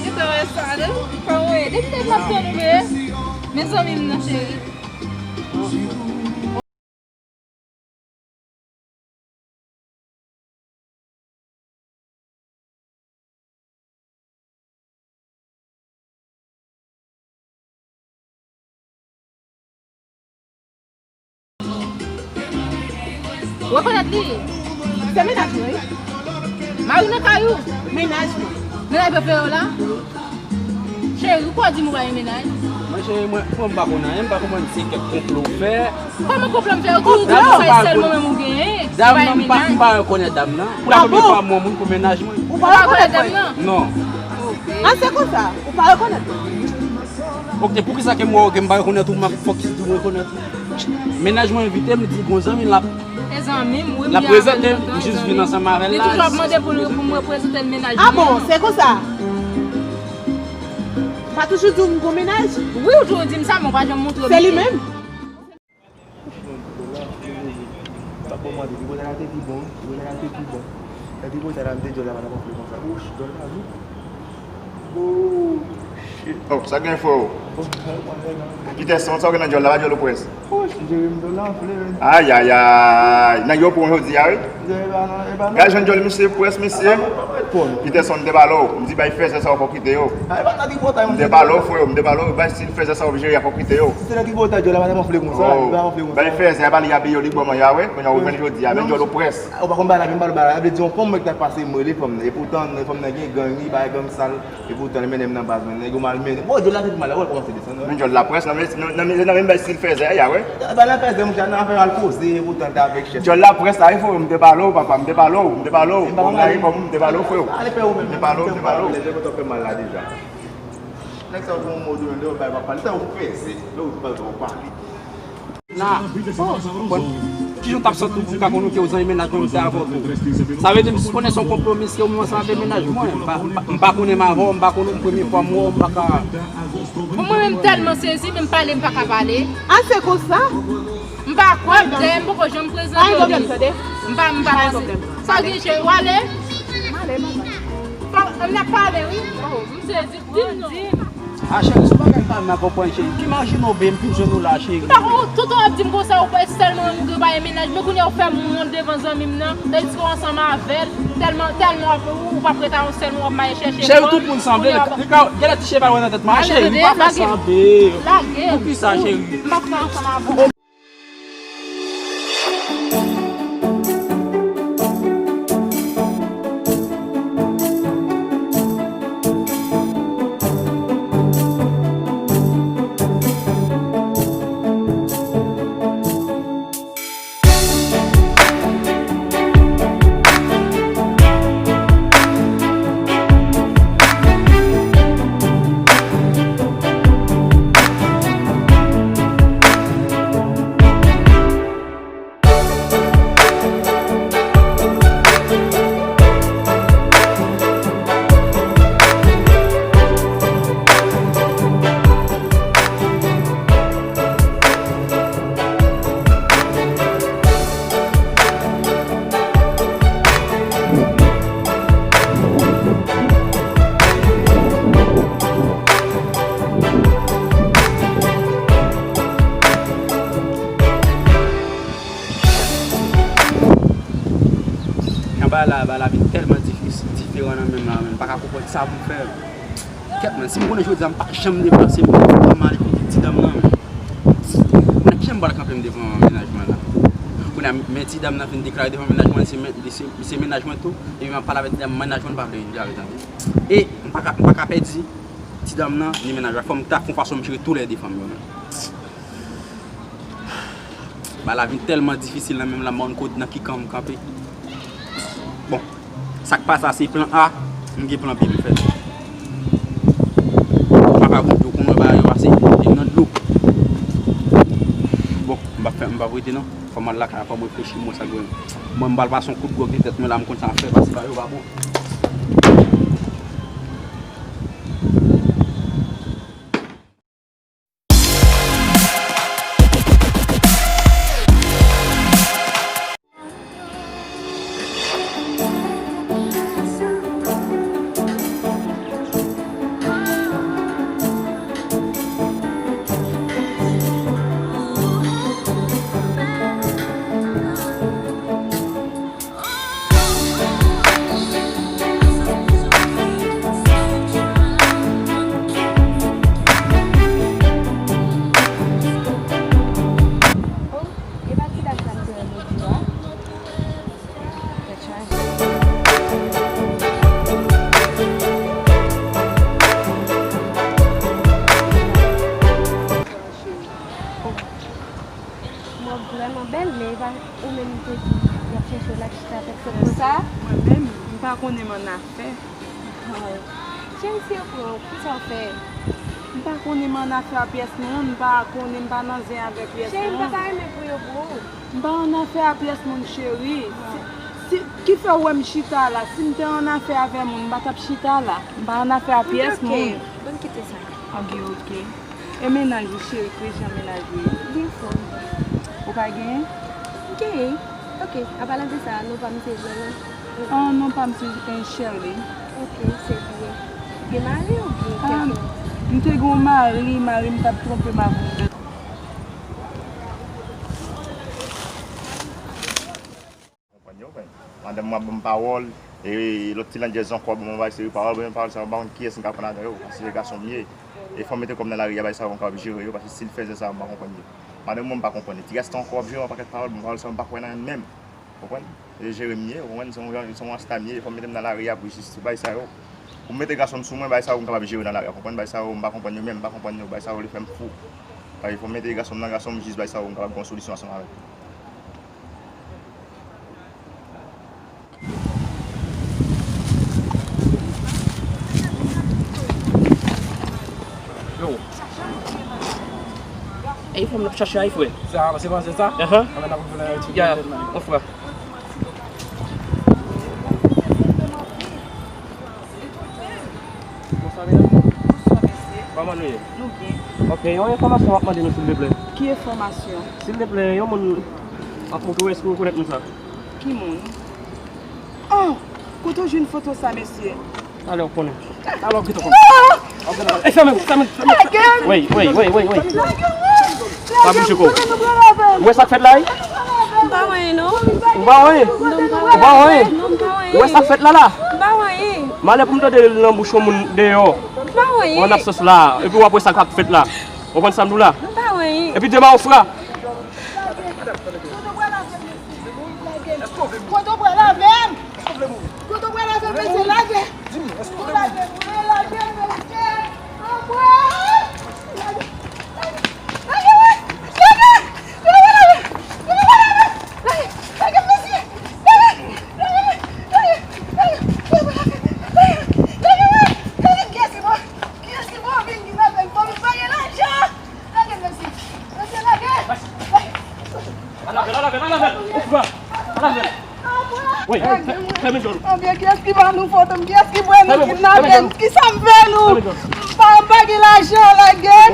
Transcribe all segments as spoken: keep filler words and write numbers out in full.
Gentan wè sa, non? Kòman w ye? Depi lè m ap tann ou, bebe. Mezanmi m nan, cheri. Ou rekonèt li? Se mennaj mwen, wi. Mari w nan kay ou? Mennaj mwen. Mennaj prefere w la? Cheri, ou pa di m ou pa gen mennaj? Mwen, cheri, mwen, mwen, m pa konn anyen, m pa konprann si se kèk konplo w fè. Kòman konplo m fè? Ou toujou di w se sèl mwen menm ou genyen. Dam nan, m pa, m pa rekonèt dam nan. Pou la premye fwa, m wè yon moun pou mennaj mwen. Ou pa rekonèt dam nan? Non. An, se konsa, ou pa rekonèt mwen. Ok, poukisa ke m wè w ke m pa rekonèt ou, m ap fokis di w m rekonèt ou? Mennaj mwen envite m, li di gon zanmi l ap, e zanmi m, wi, l ap prezante m, m jis vin ansanm avè l la. Li toujou ap mande pou, pou m reprezante l mennaj mwen. Ah bon, se konsa? Pa toujou di w m gon mennaj? Wi, ou toujou di m sa, men w pa janm montre m. Se li menm. Sa bon, mande, pi pita te pi bon, pi pita te pi bon. Epi pi pita la, m te di w la, pa t ap anfle konsa. Wouch, dòl la, wi. Wouch. Oh, sa gen, freo? Peterson, sa w gen nan djòl la, pa djòl ou près? Wouch, m te di m dòl la anfle, men. Ayayay, nèg yo pran jodi a, wi. Gad jan djòl misye près, mesye. Peterson, m te pale w, m di bay fèzè sa yo fò kite yo. M te pale w, freo, m te pale w, bay stil fèzè sa yo jere a fò kite yo. Se nan tripotay djòl la pa t ap anfle konsa, li pa anfle konsa. Bay fèzè a, pa li abiye w, li bon manje a, wi. Kounye a ou jwenn jodi a, men djòl ou près. Ou pa konn bagay la, men m pale bagay la, vle di yon fanm mwen ki t ap pase m rele fanm nan. Epoutan, fanm nan gen gang, li bay gang sal. Epoutan, li mennen m nan baz, men nèg yo malmennen. Bon, djòl la te pi mal, wè l kòmanse desann, wè. Men djòl la près, nan men, nan men, nan men bay stil fèzè a, wè. Bay nan fèzè, monchè, nan afè al koze, epoutan, l te avèk chèf. Djòl la près la, wi, freo, m te pale w, papa, m te pale w, m te pale w. Bon, gade, kòm m te pale w, freo. Ale fè ou menm. M te pale w, m te pale w. Lè te kontan fè mal la deja. Nèg sa yo gen yon mo de, lè yo bay pa pale, sa yo fè, se, lè yo pale, yo pale. La, bon, kijan w t ap santi w pou m ka konnen ke w zanmi mennaj mwen, m te avè w tou? Sa vle di m konnen se yon konplo misye ou menm ansanm avè mennaj mwen. M pa, m pa, m pa konnen m avè w, m pa konnen w, premye fwa m wè w, m pa ka. Bon, mwen menm m tèlman sezi, menm pale m pa ka pale. A, se konsa? M pa kwè, dèyè m poko janm prezante li. M pa, m pa panse. Sa gen cheri, w ale? M ale, papa. Fò, n ap pale, wi. Oh, m sezi. Di m non. A, cheri, se bagay pa m nan konprann, cheri. Imajine w, bebe, m toujou nou la, cheri. M pa konn, tonton ap di m konsa, ou kwè sèlman nou gen bagay mennaj, men kounye a ou fè m wont devan zanmi m nan, tandis ke w ansanm avè l, tèlman, tèlman w ap, ou, ou p ap ret a yon sèl moun, w ap mache chèche fanm. Cheri, tout moun sanble, li ka, genlè ti cheval wè nan tèt mwen, cheri, pa fè sa, bebe. Lage m. Poukisa, cheri? M p ap fè ansanm avè w. Nan bagay la, bagay la vin tèlman difisil, diferan nan men m la, men m pa ka konprann sa pou m fè. Kèt, men, si m konnen jodi a m pa janm deplase pou m ale kote ti dam nan, men. Kounye a, kijan m pral kanpe m devan mennaj mwen la? Kounye a, men ti dam nan fin deklare devan mennaj mwen, se men, se, se mennaj mwen tou, epi m ap pale avèk ti dam, mennaj mwen pa vle deklare, tande. E m pa ka, m pa ka pèdi ti dam nan, ni mennaj la. Fò m ta fè yon fason m jere toulède fanm yo, men. Bagay la vin tèlman difisil nan men m la, m pa konn kote, nan ki kan m kanpe. Bon, sa k pase a se plan A, m gen plan B m fè. Vagabon yo konn wè bagay yo ase nan dlo. Bon, m p ap fè, m p ap rete non. Fò m al lakay la, fò m reflechi, m wè sa k gen. Mwen, m pral pase yon kout gwòg nan tèt mwen la, m konn sa m ap fè, pase bagay yo pa bon. E pa ou menm ki te di y ap chèche w, l ap chita avèk sèl konsa? Mwen menm, m pa konnen m annafè. Cheri, se pran w, kisa w fè? M pa konnen m annafè a pyès moun, m pa konnen, m pa nan zen avèk pyès moun. Cheri, m pa ta renmen pou yo pou ou. M pa annafè a pyès moun, cheri. Si, si, ki fè w wè m chita la? Si m te annafè avè moun, m pa t ap chita la. M pa annafè a pyès moun. Bon, kite sa. Ok, ok. E mennaj ou, cheri, Christian, mennaj ou ye? Li anfòm. Ou pa genyen? M genyen. Ok, an palan de sa, non pa m se Jean, non? Ah, non pa m se, eh, Shirley. Ok, se byen. Gen mari oubyen kèk lòt? M te gen mari, mari m t ap twonpe m avè yon lòt. Konprann yo, konprann. Madanm mwen ap ban m pawòl, e lòt ti landjèz ankò ban m yon bagay seri pawòl, ban m pawòl sa yo, m pa konn kiyès m ka pran ladan yo, paske se gason m ye. E fò m mete kò m nan lari a, bagay sa yo m kapab jere yo, paske si l fè zen sa yo, m pa konprann yo. Madanm mwen m pa konprann li. Ti gaston ankò ap jere yon pakèt pawòl, ban m pawòl sa yo, m pa kwè nan yo menm. Konprann? E jere m ye, konprann? Se yon, se yon rasta m ye, fò m mete m nan lari a pou jis bagay sa yo. Pou m mete gason m sou mwen, bagay sa yo m kapab jere nan lari a, konprann? Bagay sa yo m pa konprann yo menm, m pa konprann yo, bagay sa yo li fè m fou. Bagay fò m mete gason m nan gason m, jis bagay sa yo m kapab gen yon solisyon ansanm avèk yo. Yo. Ey, fanm nan ap chache a, ey, frè. Sa, se pa, se sa? Ahan. Anben, n ap vin la, ti. Ya, mon frè. Bonswa, medam. Bonswa, mesye. Kòman nou ye? Nou byen. Ok, yon enfòmasyon m ap mande nou, silvouplè. Ki enfòmasyon? Silvouplè, yon moun ap montre w, èske w rekonèt moun sa? Ki moun? Oh! Kote w jwenn foto sa, mesye? Talè w konnen. Talè w gentan konnen. Ah! Ey, fèmen, fèmen, fèmen. Lage m! Wey, wey, wey, wey, wey. Lage m, wi! Pa bouje kò w. Kote nou pral avè l? Ou wè sa k fèt la, wi? M pa wè anyen, non. Ou pa wè anyen? Non, m pa wè. Ou pa wè anyen? Non, m pa wè anyen. Ou wè sa k fèt la, la? M pa wè anyen. Malè pou m tande l nan bouch yon moun deyò. M pa wè anyen. An absans la, epi w ap wè sa k ap fèt la. Ou konprann sa m di w la? M pa wè anyen. Epi demen w fra. Kote w pral avè m? Kote w pral avè m, mesye? Lage! Lage, lage, mesye! Anmwey! Lage, lage, lage, wi! Lage! Lage, lage, lage, lage, lage, mesye! Lage! Lage, lage, lage, lage, lage, lage, wi! Lage! Kiyès ki bon? Kiyès ki bon? Vin, vin avè m, fò vin peye lajan! Lage, mesye! Mesye, lage! Al avè l, al avè l, al avè l! Ou fou a? Al avè l! Wi, fè, fèmen djòl ou. Anben, kiyès ki ban nou foto m? Kiyès ki pran nou, kidnape m? Kisa m fè nou? Pa m pa gen lajan, lage m!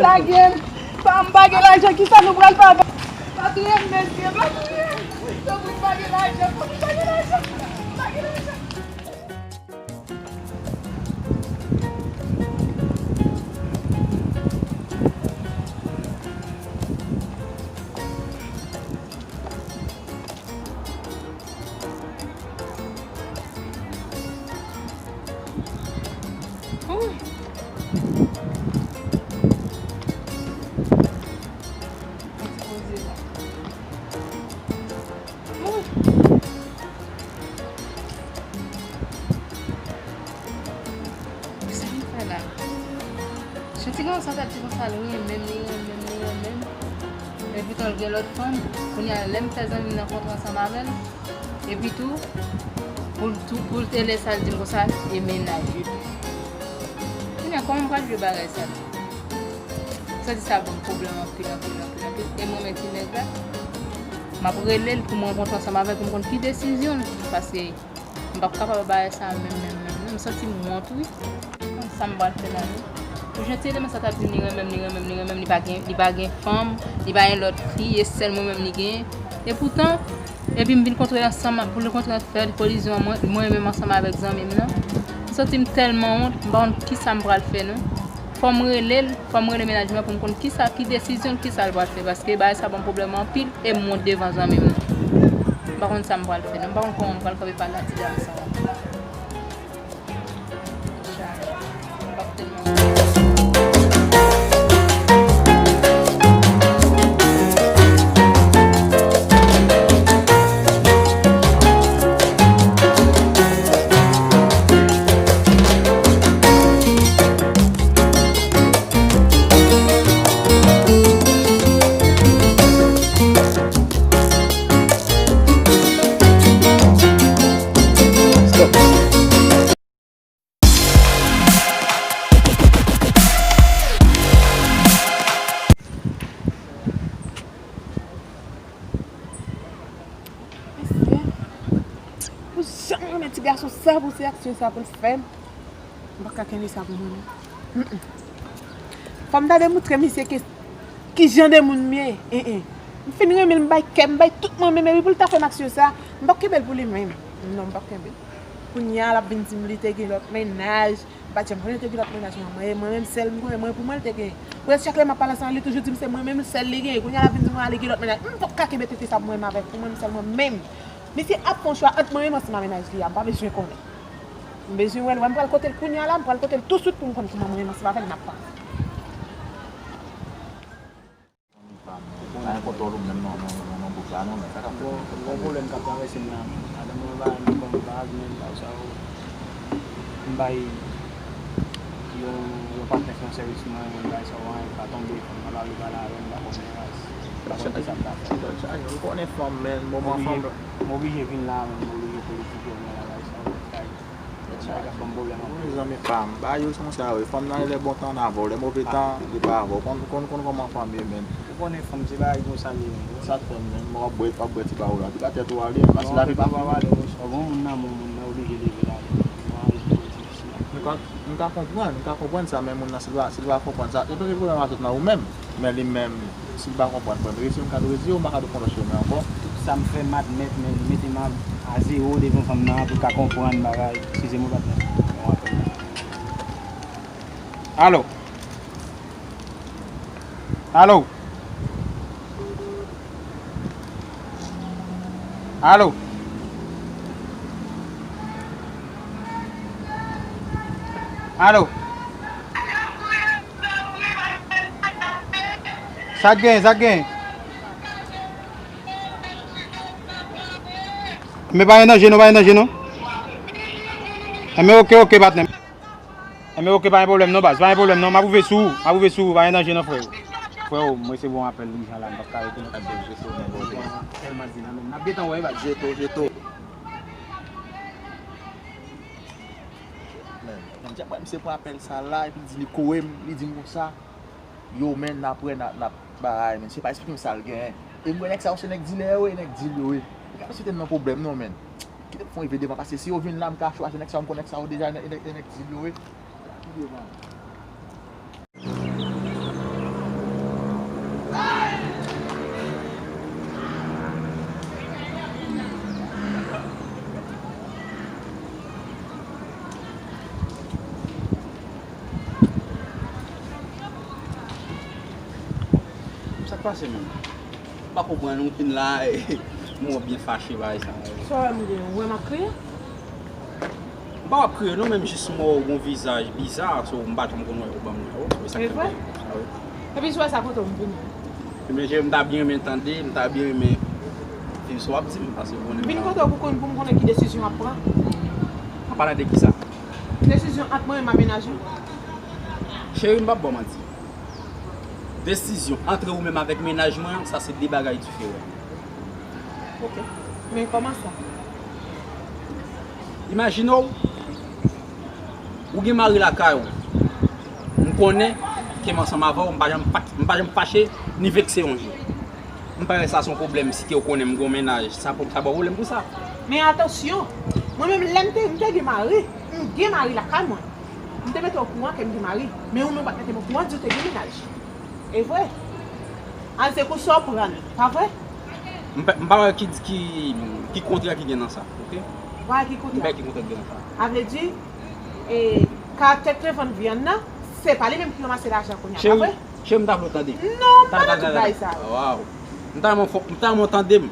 Lage m! Pa m pa gen lajan, kisa nou pral fè avè m? Pa touye m, mesye, pa touye m! Tanpri, m pa gen lajan, m pa gen lajan, m pa gen lajan! Sa m fè la? Jan ti gason sa t ap di konsa, l renmen m, li renmen m, li renmen m. Epi tou, l gen lòt fanm. Kounye a, lè m fè zanmi m nan kontre ansanm avè l, epi tou, pou l tou, pou l te lè sa, l di m konsa, e mennaj li. Kounye a, kòman m pral jwe bagay sa la? Sa di sa ban m pwoblèm anpil, anpil, anpil, anpil. E mwen menm ti nèg la, m ap rele l pou m rankontre ansanm avè l, pou m konn ki desizyon l. Paske m p ap kapab bay sa menm, menm, menm, non. M santi m wont, wi. Sa m pral fè la, non. Pou jan ti eleman sa t ap di m, li renmen m, li renmen m, li renmen m, li pa gen, li pa gen fanm, li pa gen lòt fi, e sèl mwen menm li genyen. Epoutan, epi m vin kontre ansanm, pou l kontre fè kolizyon an, mwen, mwen menm ansanm avèk zanmi m nan. M santi m tèlman wont, m pa konn kisa m pral fè, non. Fò m rele l, fò m rele mennaj mwen pou m konn kisa, ki desizyon l, kisa l pral fè, paske bagay sa ban m pwoblèm anpil e m wont devan zanmi m nan. M pa konn sa m pral fè, non. M pa konn kòman m pral kanpe pale a ti dam sa. Gason sa pou se aksyon sa pou l fè m. M p ap ka kenbe sa pou mwen non. Mm, mm. Fò m ta demontre misye ke ki jan de moun m ye. Eh, eh. M fin renmen l, m bay kè m, m bay tout mwen menm, epi pou l ta fè m aksyon sa, m p ap kenbe l pou li menm. Non, m p ap kenbe l. Kounye a, l ap vin di m li te gen lòt mennaj. M pa t janm konnen li te gen lòt mennaj, mwen, mwen, mwen menm sèl m konnen, mwen pou mwen li te gen. Pou chak lè m ap pale ansanm, li toujou di m se mwen menm sèl li gen. Kounye a, l ap vin di mwen, a, li gen lòt mennaj. M p ap ka kenbe tete sa pou mwen menm avè l, pou mwen menm sèl mwen menm. Misye ap fè yon chwa ant mwen menm ansanm a mennaj li a, m pa bezwen konnen. M bezwen wè l, wè m pral kote l kounye a la, m pral kote l touswit pou m konn kòman mwen menm ansanm avè l n ap pale. Pa gen kontwòl ou menm nan, nan, nan, nan bouk la non, men sa k ap fèt. Bon, gon pwoblèm k ap travèse m la. Madanm mwen pa, m pa, m pa renmen bagay sa yo. M bay yon, yon patnè fè yon sèvis mwen, mwen bay sa yo, anyen pa tonbe, fanm nan pa vle pale avè m, m pa konnen ras, m pa konnen kisa m ta fè. Ou konnen fanm, men moman fanm. M oblije vin la, men m oblije politik yo, men bagay sa yo, bagay sa yo ka ban m pwoblèm anpil. Wi, zanmi pa m, bagay yo se konsa yo ye. Fanm nan, lè bon tan, l avè w, lè move tan, li pa avè w. Konn, konn, konn kòman fanm ye, men. Ou konnen fanm se bagay konsa li ye. Sa k fè m menm, w ap bwè, w ap bwè ti ba ou la. Ti ba tèt ou ale, paske lavi pa fini. Bon, moun nan, bon, moun nan oblije leve la. Nou ka, nou ka konprann, nou ka konprann sa, men moun nan, si l pa, si l pa konprann sa, se pa pwoblèm a tout nan ou menm. Men li menm, si l pa konprann, frè m, resi yon ka dwe resi, yon pa ka dwe fon lòt chemen ankò. Tout sa m fè, m admèt, men li mete m a, a zewo devan fanm nan, pou l ka konprann bagay. Eskize m, patnè. Yon apèl la. Alo? Alo? Alo? Alo? Sa k gen, sa k gen? Men pa gen danje non, pa gen danje non. Men oke, oke, patnè. Enben, oke, pa gen pwoblèm non, baz. Pa gen pwoblèm non. M ap rive sou ou. M ap rive sou ou. Pa gen danje non, freo. Freo, m resevwa yon apèl ijan la. M p ap ka rete nan kat de jete w nan bò de. Tèlman di nan men m. N ap gentan wè, baz. Jeto, jeto. Men, men, djab, misye pran apèl sa la, epi li di li kore m, li di m konsa. Yo, men, n ap wè, n ap, n ap bay, men, se pa eksplike m sa l genyen. E m wè nèg sa yo, se nèg dilè yo ye, nèg dil yo ye. Yo ka mete m nan pwoblèm non, men. Kite m fè yon rive devan, paske si yo vin la, m ka chwazi nèg sa yo, m konn nèg sa yo deja, e nèg, e nèg, e nèg dil yo ye. Ki devan. Sa k pase menm? M pa konprann, ou vin la, mwen byen fache bagay sa. Sa w wè m gen? Ou wè m ap kriye? M pa w ap kriye non, men m jis m wè w gon vizaj biza, so m pa janm konn wè w ban m wè w. E sa k fè m sa, wi. Epi si w wè sa kote w m vini? Ebyen, m ta byen renmen tande, m ta byen renmen tande sa w ap di m, paske m konnen m pa. M vin kote w pou konn, pou m konnen ki desizyon w ap pran. An palan de kisa? Desizyon ant mwen menm ak mennaj mwen. Cheri, m p ap ba w manti. Desizyon ant ou menm avèk mennaj mwen an, sa se de bagay diferan. Oke? Men kòman sa? Imajine w, ou gen mari lakay ou. M konnen ke m ansanm avè w, m pa janm fa-, m pa janm fache ni vekse yon jou. M pa wè sa se yon pwoblèm si ke w konnen m gen yon mennaj. Sa pou, sa ba w pwoblèm pou sa. Men atansyon, mwen menm lè m te, m te gen mari, m gen mari lakay mwen. M te mete w okouran ke m gen mari, men ou menm w pa t mete m okouran di w te gen mennaj. E vre? An se kou sa w pran l, pa vre? M pa, m pa wè ki, ki, ki kontrè ki gen nan sa, oke? M pa wè ki kontrè. M pa wè ki kontrè ki gen nan sa. A vle di, e, karaktè k te vann vyann nan, se pa li menm ki ranmase lajan kounye a, pa vre? Cheri, cheri, m ta vle w tande. Non, m pa nan tout bagay sa. Waw. M ta renmen w fò, m ta renmen w tande m.